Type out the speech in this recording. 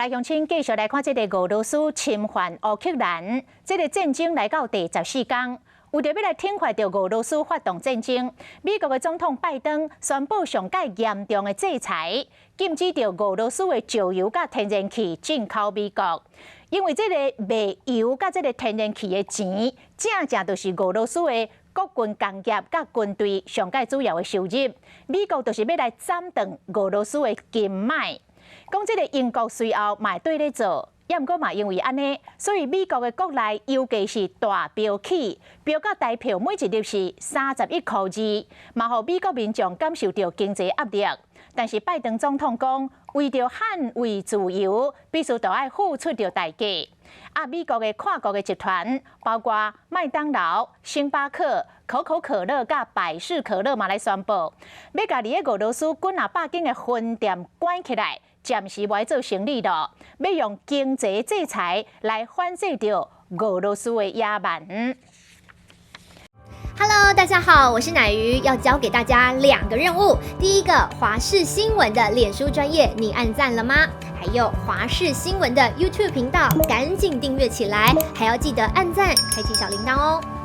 鄉親繼續來看這个俄羅斯侵犯烏克蘭，這个戰爭來到第14天，為著欲來懲罰著俄羅斯發動戰爭，美國的總統拜登宣布上蓋嚴重的制裁，禁止著俄羅斯的石油佮天然氣進口美國。因為這个賣油佮這个天然氣的錢，正正就是俄羅斯的國軍工業佮軍隊上蓋主要的收入。美國就是欲來斬斷俄羅斯的經脈。講這个英國隨後嘛會綴咧做，抑毋過嘛因為按呢，所以美國的國內油價是大飆起，飆到台票每一粒是31箍2，嘛予美國民眾感受著經濟壓力。但是拜登總統講，為著捍衛自由，必須著愛付出著代價。啊，美國的跨國的集團，包括麥當勞、星巴克、可口可樂佮百事可樂嘛來宣布，欲共佇咧俄羅斯幾若百間的分店關起來，暫時無愛做生理囉，欲用經濟制裁來反制著俄羅斯的野蠻。 Hello，大家好，我是乃瑜，要交給大家兩個任務。第一個，華視新聞的臉書專頁，你按讚了嗎？還有華視新聞的 YouTube 頻道，趕緊訂閱起來，還要記得按讚，開啟小鈴鐺哦。